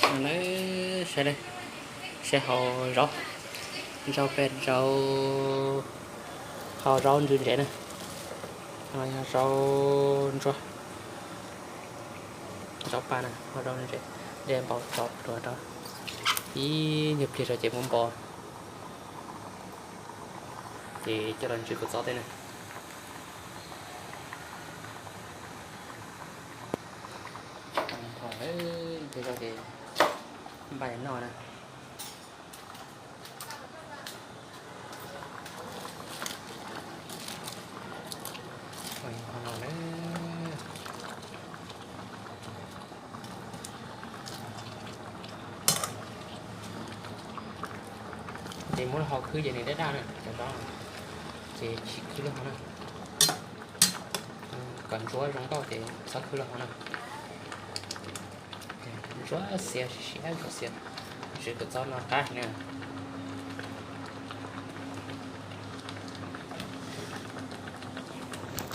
No na, saib, saib hau zaub, zaub peb zaub, hau zaub ntsws ntsev na, ho yog zaub ntsuab, zaub paj na, hau zaub ntsev, de npau tso rau rau, ib nyuag pliag rau ces muab npo, ces coj los ntsws kua txob teb na. Ib pliag zog ces npaj noj na. Ces muab hau khwb ces nws daj daj na, cov zaub ces tsis khwb lub hau na. Kom ntsuab zoo nkauj ces txhob khwb lub hau na. Ntsuab xiav siav ntsuab xiav, ntsws kua txob no qab heev na.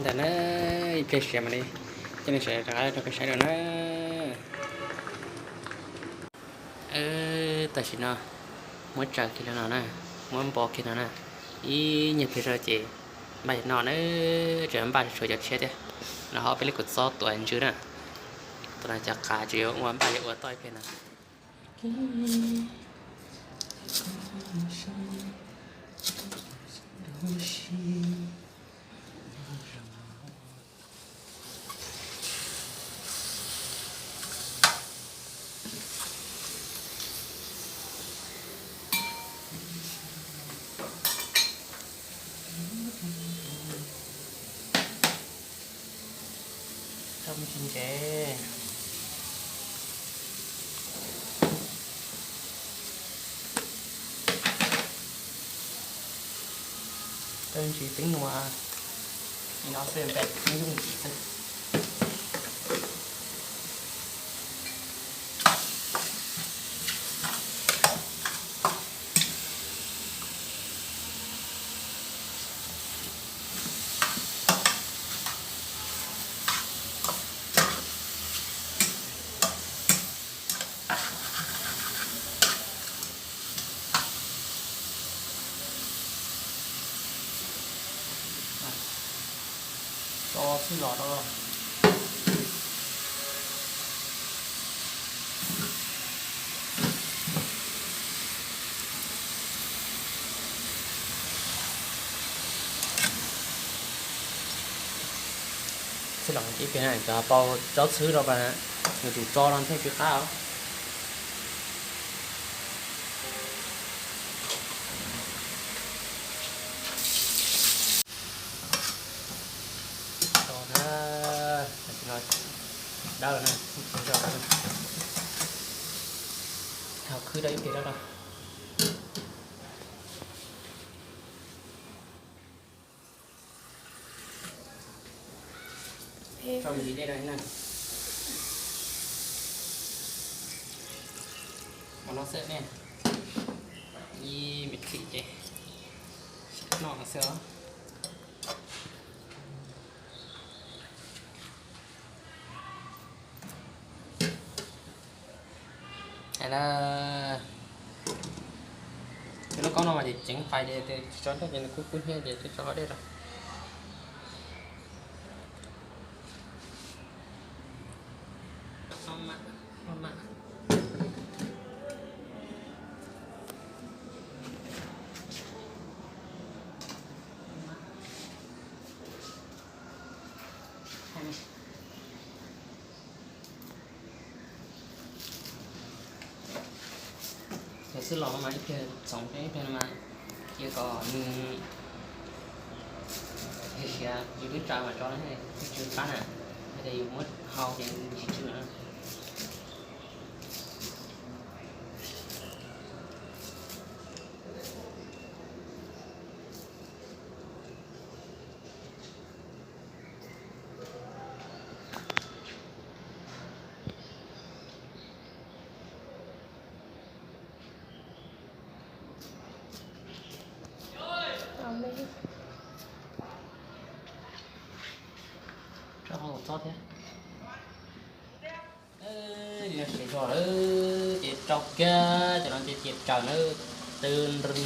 Ntawm na, ib pliag siav mam li coj nej sawv daws rov qab rau peb saib dua na. Tam sim no muab tsaws kiag li no na, muab npo kiag no na, ib nyuag pliag zog ces npaj yuav noj na, tseem npaj tshuav cov tshiab thiab. No ho peb lub kua txob tuam ntsws na, tuam no cov qav tseem yuav ua npaj yuav ua toj ib pliag no. Tau me ntsis ntsev. Tau me ntsis teeb nua. Li no xwb, peb yooj yim xwb. Tso txhij los rau. Txhij los ib pliag na, cov pau tsob txhwb rau mas yuav tsum tso no thiaj tsis qab os. Tso na, tam sim no dawb lawm na, ib pliag zog na. Ho khwb rau ib pliag zog rau. Tso me ntsis dej rau na. Hmo no xwb ne, ib me chim ces noj xwb os. Hais na, cov lub kaub no mas ces ceev fais ces tsis tso dej ces nws kub kub hnyiab ces twb tso dej rau. Cov txwj laus no mas ib pliag txhoov ib pliag no mas cia kom nws hiv siav, yus twb tsa mas tso, twb tsw qab na, yog tias yus muab hau ces nws tsis tsw na. Tso hau txob thiab. Sib zog lawm ces rau kiag cov no ces cia tsaws na, tw nrw.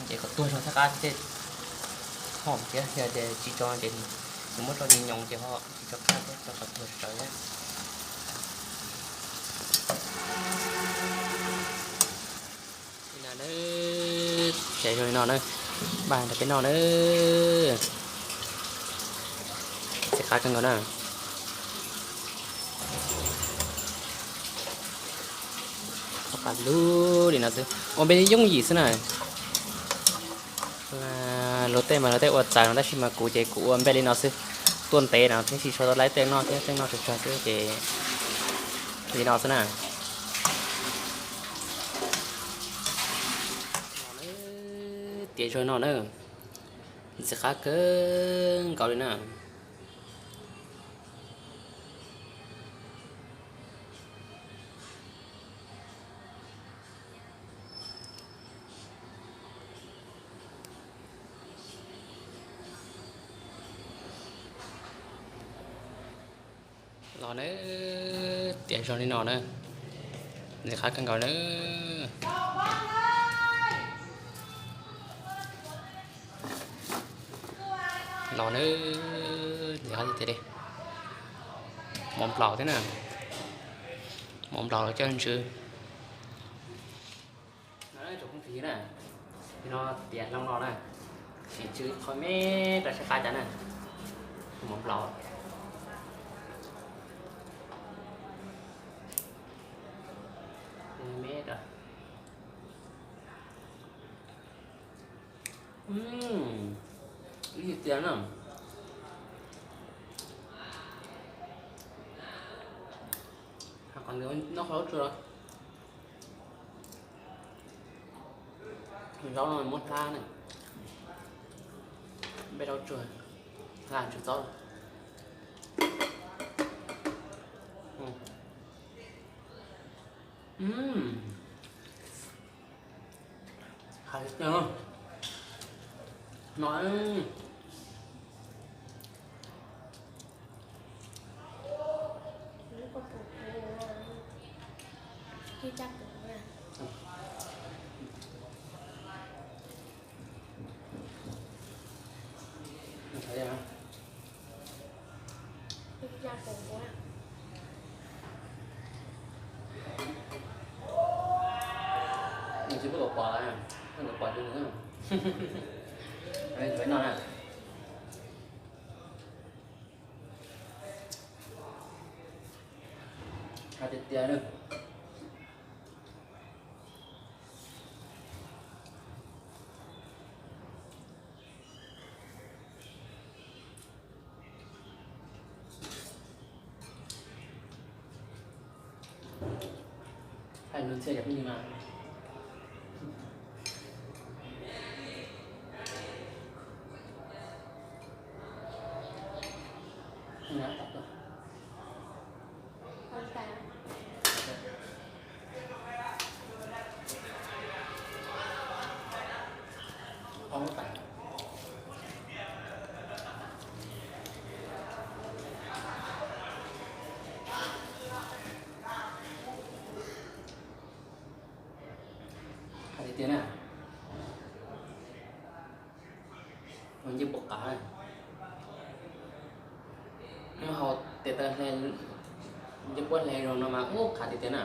Ces kom tuag zog thiab qab thiaj hom thiab, yog tias tsis tso ces nws muab rau nyoos nyoos ces ho tsis tso qab thiab, rau kom tuag tsawv thiab. Li no na, ces zoo li no na, npaj rau peb noj na. Ntxim qab kawg nkaus na. Qab lub li no xwb, ua npe yooj yim xwb na. Luag tej mas luag tej ua txawv no tab sis mas kuv ces kuv ua npe li no xwb. Tuaj ntev no thiab tsis tshua tau laib tej noj thiab, tej noj tsawg tsawg xwb ces li no xwb na. Tiav zog no na, ntxim qab kawg nkaus li na. Los na, tiav zog li no na, ntxim qab kawg nkaus na. Los na, ntxim qab tiag tiag li. Mov nplaum thiab na, mov nplaum los coj ntsw. Tsoom phooj ywg na, no tiav hlo no na, sim ntsw qhov me rau saib qab cas na, mov nplaum me rau. Ib tiag na, qhov ntawd noj qhov lub tsuag. Zaub no muab hlab na, npej zaub tsuag, hlab tsw txob. Hais tiag no. Nws tsis pub kom pom, pub kom pom rau nws. Nws no na. Hais tiag tiag na. Hais lus ntxhias cov phooj ywg mas. Hais tiag tiag na. Ua ncej puab qav, muab hau tes taw hle, ncej puab hle zoo no mas ub qab tiag tiag na.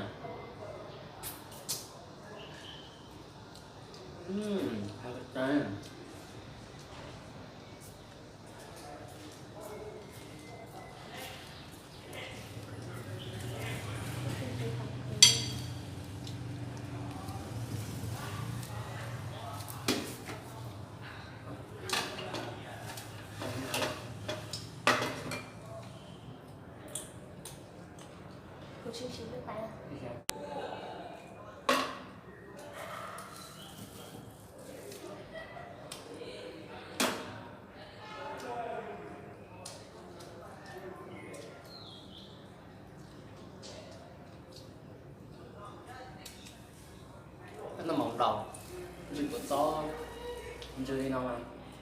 Noj mov nplaum, ntsw kua txob, ntsw li no mas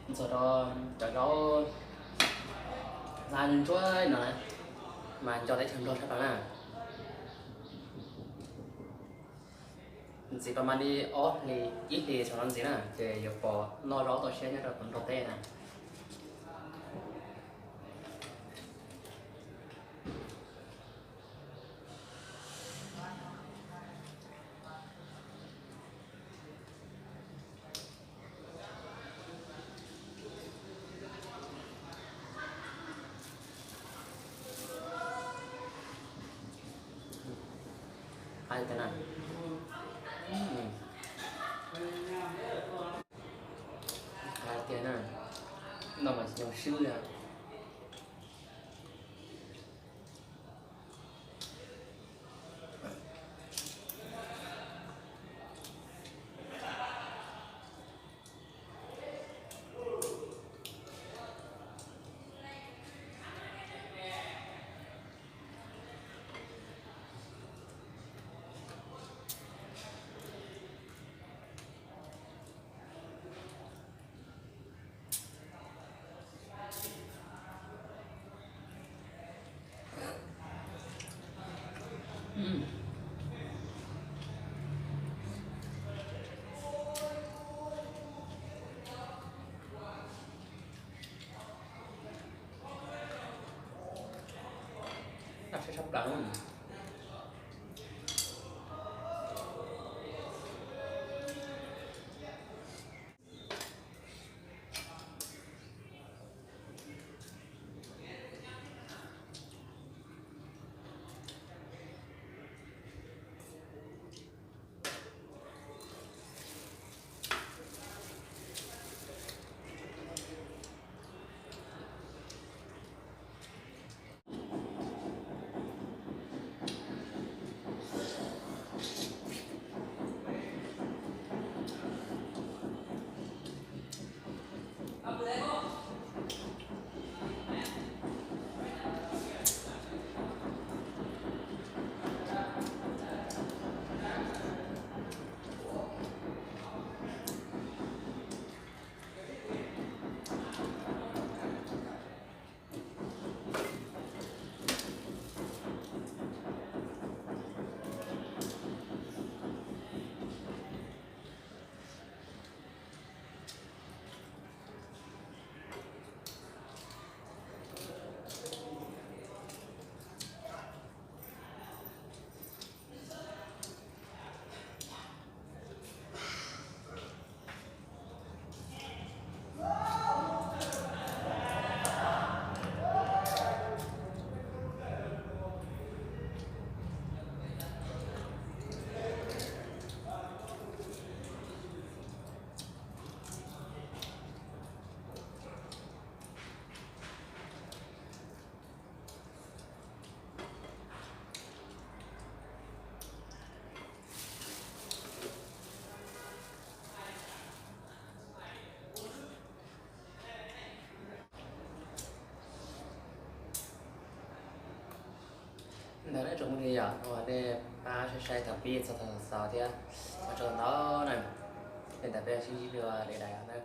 ntxuag rau cov zaub, Hla ntsuab no na, mas nco teb chaws Nplog tshaj plaws na. Ntxiv pas mas li ob hlis ib hlis saum no ntxiv na, ces yuav pom noj zaub toj siab nyob rau tom Nplog teb na. Qab tiag na. Qab tiag na. Noj mas tsis nyoo swb li. Noj sab sab plaws. Ntawd nej tsoom phooj ywg, yog nej pab sai sai thaum pib txog thaum xaus thiab, ua tsaug ntau na. Li ntawd peb sib ntsib dua lwm daim na.